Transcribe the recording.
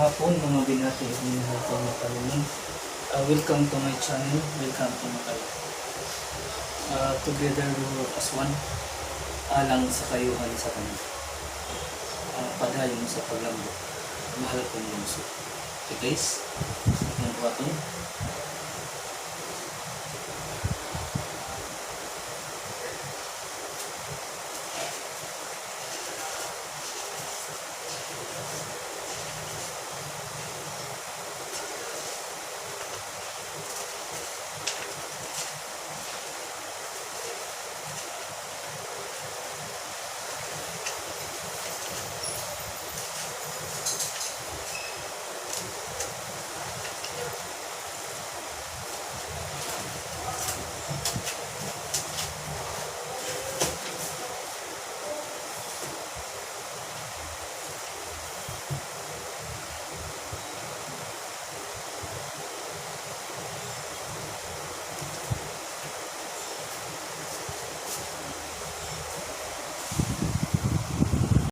Hapon, mga binati, minahal ko mga kalulong. Welcome to my channel, welcome to my life. Together we work as one, alang sa kayuhan sa tanan. Padayon sa paglambo. Mahal kong lungsod. Okay guys, atong buhaton.